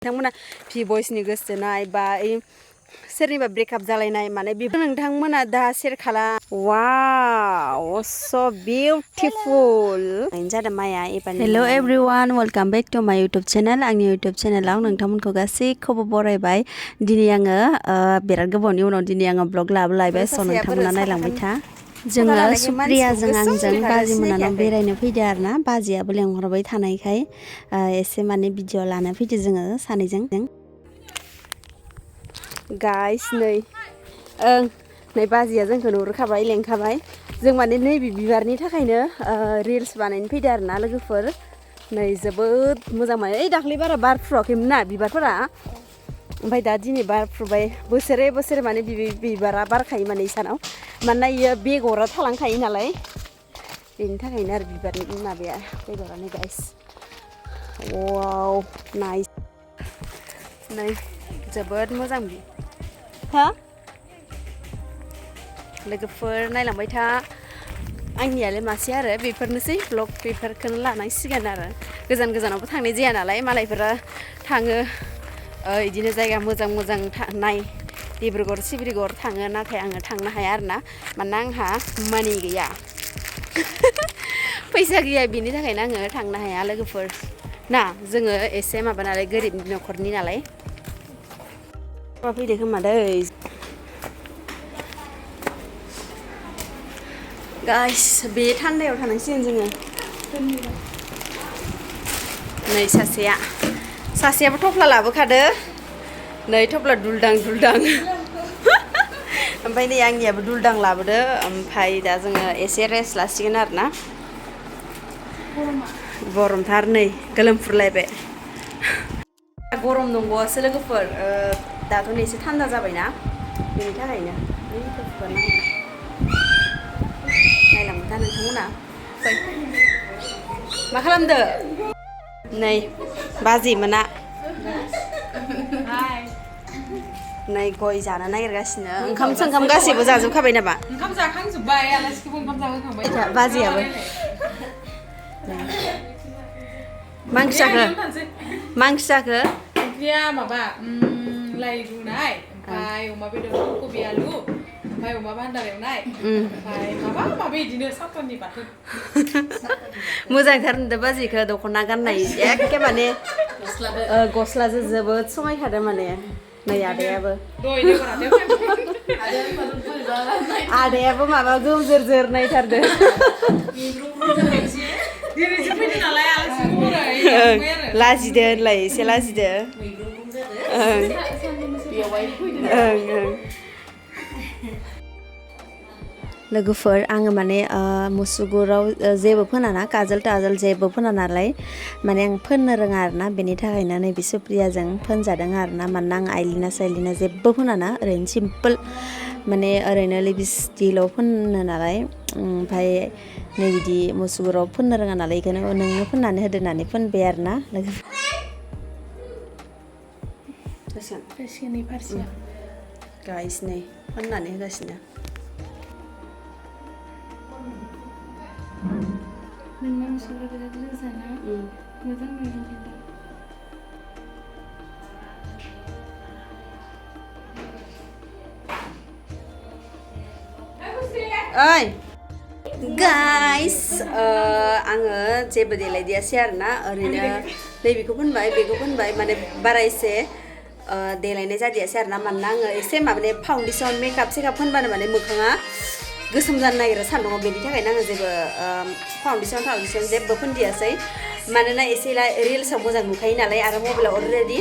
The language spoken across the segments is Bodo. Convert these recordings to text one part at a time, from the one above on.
नोंथांमोना भि भइसनि गोसोनाय बा सोरनिबा ब्रेकआप जालायनाय माने बेफोर नोंथांमोना दा शेयार खालाम वाव सो बिउटिफुल जादों माया एबार hello everyone welcome back to my YouTube channel आंनि यूट्यूब चैनलाव नोंथांमोनखौ गासैखौबो बरायबाय दिनै आङो बिराद गोबावनि उनाव दिनै आङो ब्लग लाबोलायबाय स' नोंथांमोना नायलांबाय था जोङो सुप्रियाजों आंजों बाजै मोनानाव बेरायनो फैदो आरोना बाजैयाबो लेंहरबाय थानायखाय एसे माने भिडिअ लानो फैदो जोङो सानैजों गाइस नै बाजैया जोंखौ नुहुरखाबाय लेंखाबाय जों माने नैबे बिबारनि थाखायनो रिल्स बानायनो फैदो आरोना लोगोफोर नै जोबोद मोजां माने ओइ दाख्लै बारा बारफुवाखैमोन ना बिबारफोरा ओमफ्राय दा दिनै बारफुबाय बोसोरे माने बिबारा बारखायो माने इसानाव मानोना इयो बेगरा थालांखायो नालाय बेनि थाखायनो आरो बिबारनि माबाया बेगरानो गाइस वाव नाइस नै जोबोद मोजां हा लोगोफोर नायलांबाय था आंनियालाय मासे आरो बेफोरनोसै ब्लग बेफोरखौनो लानांसिगोन आरो गोजानावबो थांनाय जाया नालाय मालायफोरा थाङो इदिनो जायगा मोजां नाय डिब्रुगड़ सिब्रुगड़ थाङो नाथाय आङो थांनो हाया आरोना मानोना आंहा मानि गैया फैसा गैया बेनि थाखायनो आङो थांनो हाया लोगोफोर ना जोङो एसे माबा नालाय गोरिब न'खरनि नालाय फैदो खोमा दै गाइस बे थान्दायाव थानांसिगोन जोङो नै सासेयाबो थफ्ला लाबोखादो नै थफ्ला दुलदां ओमफ्राय नै आंनियाबो दुलदां लाबोदो ओमफ्राय दा जोङो एसे रेस्ट लासिगोन आरोना गरमथार नै गोलोमफ्रुलायबाय गरम नंबावासो लोगोफोर दाथ' नै एसे थान्दा जाबायना बेनि थाखायनो नायलांबाय था नोंथांमोना फै मा खालामदो नै बाजै मोना नै गय जानो नागिरगासिनो ओंखाम गासैबो जाजोबखाबाय नामा ओंखाम जाखांजोब्बाय आलासिखौबो ओंखाम जाहोखांबाय बाजैयाबो मा ओंख्रि जाखो ओंख्रिया माबा लाइ रुनाय ओमफ्राय अमा बेदर कबि आलु ओमफ्राय अमा बान्दार एवनाय ओमफ्राय माबा इदिनो सातननि बाथोन मोजांथार नुदों बाजैखौ दख'ना गाननाय एखे माने गस्लाजों जोबोद समायखादों माने नै आदायाबो माबा गोमजोर नायथारदों लाजिदो होनलाय एसे लाजिदो लोगोफोर आङो माने मुसुगुराव जेबो फोनाना काजल टाजल जेबो फोना नालाय माने आं फोननो रोङा आरोना बेनि थाखायनो नैबे सुप्रियाजों फोनजादों आरोना मानोना आं आइलिना जेबो फोनाना ओरैनो सिम्पोल माने ओरैनो लिपस्टिकल' फोननो नालाय ओमफ्राय नै बिदि मुसुगुराव फोननो रोङा नालाय बेखौनो नोंनो फोननानै होदो होननानै फोनबाय आरोना लोगोफोर गाइस नै फोननानै होगासिनो ओइ गाइस आङो जेबो देलायदियासै आरोना ओरैनो नैबेखौ फोनबाय बेखौ फोनबाय माने बारा एसे देलायनाय जादियासै आरोना मानोना आङो एसे माने फाउन्डेसन मेकआप फोनबानो माने मोखाङा गोसोम जानो नागिरो सान्दुङाव बेनि थाखायनो आङो जेबो फाउन्डेसन जेबो फोनदियासै मानोना एसे रिल्सआव मोजां नुखायो नालाय आरो मबाइलाव अलरेडि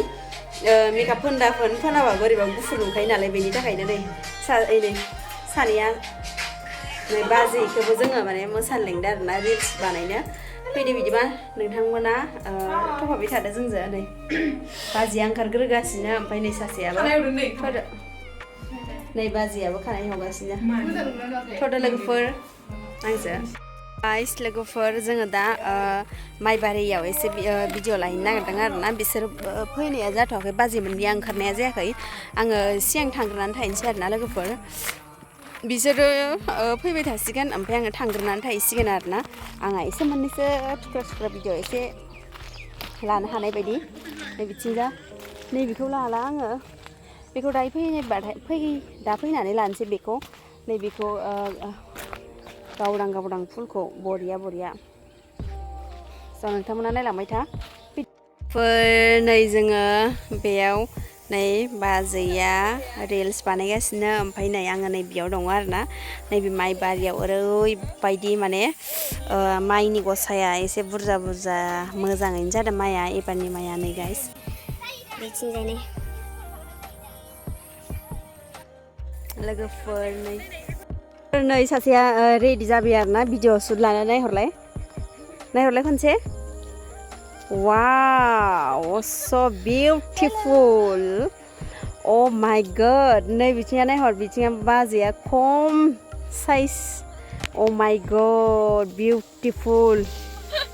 मेकआप फोनाबा बोरैबा गुफुर नुखायो नालाय बेनि थाखायनो नै सानैया नै बाजैखौबो जोङो माने मोसानो लिंदों आरोना रिल्स बानायनो फैदो बिदिबा नोंथांमोना थफाबाय थादो जोंजों नै बाजैया ओंखारग्रोगासिनो ओमफ्राय नै सासेयाबो फैदो नै बाजैयाबो खानाय हगासिनो थ'दो लोगोफोर आंजों गाइस लोगोफोर जोङो दा माइबारियाव एसे भिडिअ लाहैनो नागिरदों आरोना बिसोर फैनाया जाथ'वाखै बाजैमोननिया ओंखारनाया जायाखै आङो सिगां थांग्रोनानै थाहैनोसै आरोना लोगोफोर बिसोरो फैबाय थासिगोन ओमफ्राय आङो थांग्रोनानै थाहैसिगोन आरोना आंहा एसे मोननैसो थुख्रा भिडिअ एसे लानो हानाय बायदि बिथिंजा नैबेखौ लाला आङो बेखौ दायो फैबाथाय दा फैनानै लानोसै बेखौ नैबेखौ गावदां फुलखौ बरिया स' नोंथांमोना नायलांबाय था नै जोङो बेयाव नै बाजैया रिल्स बानायगासिनो ओमफ्राय नै आङो नै बेयाव दङ आरोना नैबे माइ बारियाव ओरैबायदि माने माइनि गसाया एसे बुरजा मोजाङैनो जादों माइआ एबारनि माइआ नै गाइस बिथिंजाय लोगोफोर नै सासेया रेडि जाबाय आरोना भिडिअ शुट लानानै नायहरलाय खनसे वाव so beautiful oh my god नै बिथिङा नायहर बिथिङा बाजैया खम size oh my god beautiful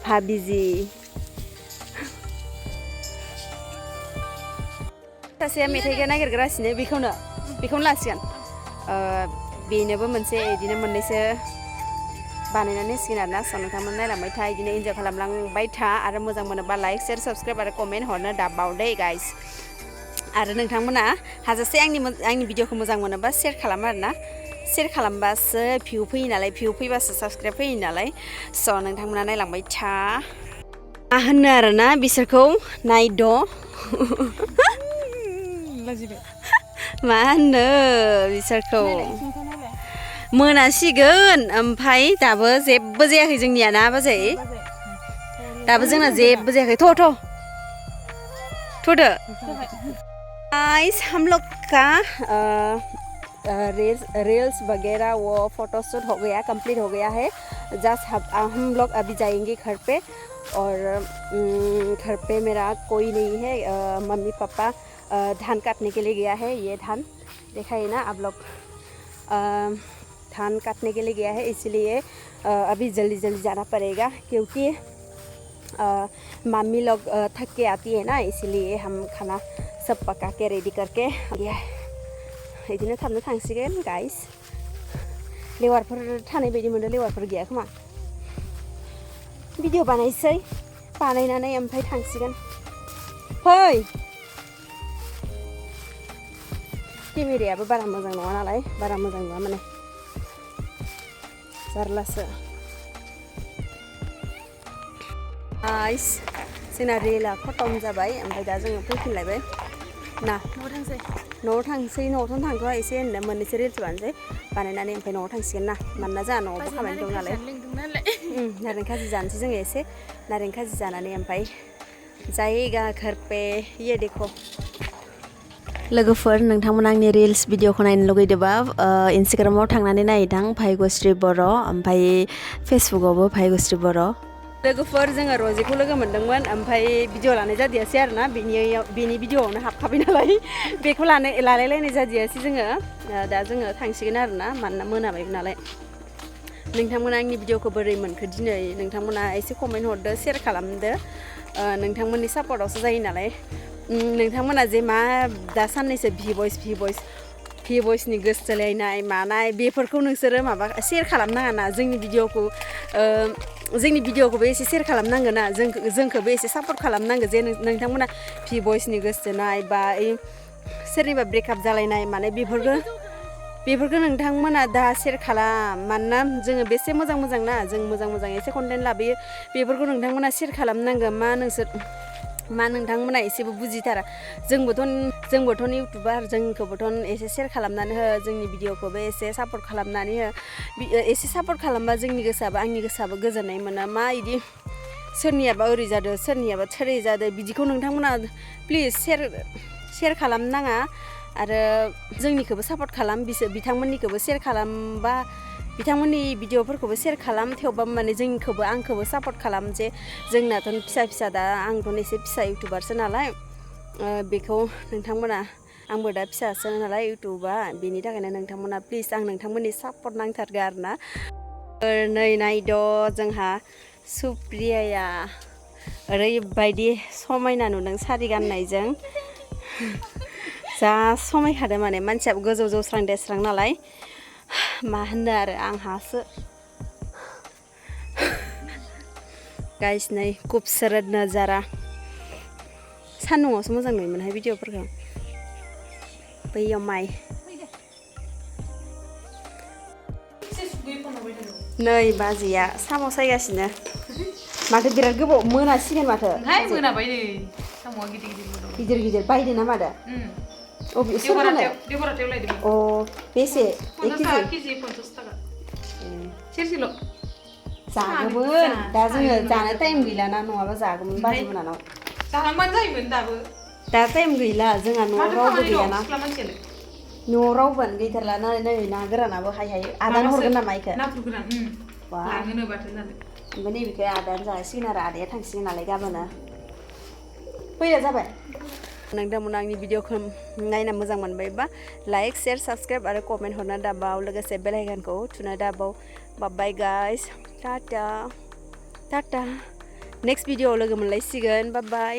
भाबिजि सासेया मेथाइखौ नागिरगासिनो बेखौनो लासिगोन बेनोबो मोनसे बिदिनो मोननैसो बानायनानै होसिगोन आरोना स' नोंथांमोन नायलांबाय था बिदिनो इन्जय खालामलांबाय था आरो मोजां मोनोबा लाइक शेयार साबस्क्राइब आरो कमेन्ट हरनो दाबावदे गाइस आरो नोंथांमोना हाजासे आंनि भिडिअखौ मोजां मोनोबा शेयार खालाम आरोना शेयार खालामबासो भिउ फैयो नालाय भिउ फैबासो साबस्क्राइब फैयो नालाय स' नोंथांमोना नायलांबाय था मा होनो आरोना बिसोरखौ नायद' मा होनो बिसोरखौ मोनासिगोन ओमफ्राय दाबो जेबो जायाखै जोंनिया ना बाजै दाबो जोंना जेबो जायाखै थ'दो गाइस हम लोग का रील्स वगैरह वो फोटोशूट हो गया कंप्लीट हो गया है जस्ट हम लोग अभी जाएंगे घर पे और घर पे मेरा कोई नहीं है मम्मी पापा धान काटने के लिए गया है ये धान देखा है ना आप लोग धान काटने के लिए गया है इसलिए अभी जल्दी जाना पड़ेगा क्योंकि मम्मी लोग थक के आती है ना इसलिए हम खाना सब पका के रेडी करके गया है बिदिनो थाबनो थांसिगोन गाइस लेवारफोर थानाय बायदि मोनदों लेवारफोर गैया खोमा भिडिअ बानायसै बानायनानै ओमफ्राय थांसिगोन फै केमेरायाबो बारा मोजां नङा नालाय बारा मोजां नङा माने जारलासो गाइस जोंना रेला खतम जाबाय ओमफ्राय दा जोङो फैफिनलायबाय ना न'आव थांसै न'आवथ' थांथ'वा एसे होननो मोननैसो रिल्स बानायनानै ओमफ्राय न'आव थांसिगोन ना मानोना जोंहा न'आवबो खामानि दं नालाय नारें खाजि जानोसै जोङो एसे नारें खाजि जानानै ओमफ्राय जायगा घर पे ये देखो लोगोफोर नोंथांमोना आंनि रिल्स भिडिअखौ नायनो लुगैदोंबा इन्सटाग्रामाव थांनानै नायदां भाइग'श्री बर' ओमफ्राय फेसबुकआवबो भाइग'श्री बर' लोगोफोर जोङो रजिखौ लोगो मोनदोंमोन ओमफ्राय भिडिअ लानाय जादियासै आरोना बेनि भिडिअआवनो हाबखाबाय नालाय बेखौ लालायलायनाय जादियासै जोङो दा जोङो थांसिगोन आरोना मानोना मोनाबायबो नालाय नोंथांमोना आंनि भिडिअखौ बोरै मोनखो दिनै नोंथांमोना एसे कमेन्ट हरदो शेयार खालामदो नोंथांमोननि सापर्टआवसो जायो नालाय नोंथांमोना जे मा दा साननैसो भि भइसनि गोसोथोलायनाय मानाय बेफोरखौ नोंसोरो माबा शेयार खालामनाङा ना जोंनि भिडिअखौबो एसे शेयार खालामनांगोन ना जोंखौबो एसे सापर्ट खालामनांगौ जे नोंथांमोना भि भइसनि गोसोथोनाय बा सोरनिबा ब्रेकआप जालायनाय माने बेफोरखौ नोंथांमोना दा शेयार खालाम मानोना जोङो बेसे मोजां ना जों मोजां एसे कन्टेन्ट लाबोयो बेफोरखौ नोंथांमोना शेयार खालामनांगौ मा नोंथांमोना एसेबो बुजिथारा जोंबोथ' इउटुबार जोंखौबोथ' एसे शेयार खालामनानै हो जोंनि भिडिअखौबो एसे सापर्ट खालामनानै हो एसे सापर्ट खालामबा जोंनि गोसोआबो आंनि गोसोआबो गोजोननाय मोनो मा इदि सोरनियाबा ओरै जादों सोरनियाबा थोरै जादों बिदिखौ नोंथांमोना प्लिज शेयार खालामनाङा आरो जोंनिखौबो सापर्ट खालाम बिथांमोननिखौबो शेयार खालामबा बिथांमोननि भिडिअफोरखौबो शेयार खालाम थेवबाबो माने आंखौबो सापर्ट खालाम जे जोंनाथ' फिसा दा आंथ' एसे फिसा इउटुबारसो नालाय बेखौ नोंथांमोना आंबो दा फिसासो नालाय इउटुबा बेनि थाखायनो नोंथांमोना प्लिज आं नोंथांमोननि सापर्ट नांथारगौ आरोना नै नायद' जोंहा सुप्रियाया ओरैबायदि समायना नुदों सारि गाननायजों जा समायखादों माने मानसियाबो गोजौ जौस्रां देस्रां नालाय मा होनो आरो आंहासो गाइस नै खूबसूरत नजारा सान्दुङावसो मोजां नुयोमोनहाय भिडिअफोरखौ बैयाव माइ नै बाजैया साम' सायगासिनो माथो बिराद गोबाव मोनासिगोन माथो मोनाबाय नै साम'आ गिदिर गिदिर बायदो ना मादो देवबाराव लायदोंमोन अ बेसे 1 केजि 50 थाखा सेरसेल' जागौमोन दा जोङो जानो टाइम गैलाना नङाबा जागौमोन बाजै मोनानाव जालांबानो जायोमोन दाबो दा टाइम गैला जोंहा न'आव रावबो गैयाना न'आव रावबोआनो गैथारला नै ना गोरानाबो हाय आदान हरगोन नामा इखो नाथुर गोरान लाङोनो बाथोन जानो ओमफ्राय नैबेखौ आदायानो जासिगोन आरो आदाया थांसिगोन नालाय गाबोनो फैया जाबाय नोंथांमोना आंनि भिडिअखौ नायना मोजां मोनबायबा लाइक शेयार साबस्क्राइब आरो कमेन्ट हरना दाबाव लोगोसे बेल आइकनखौ थुना दाबाव बाय गाइस टाटा नेक्स्ट भिडिअआव लोगो मोनलायसिगोन बाय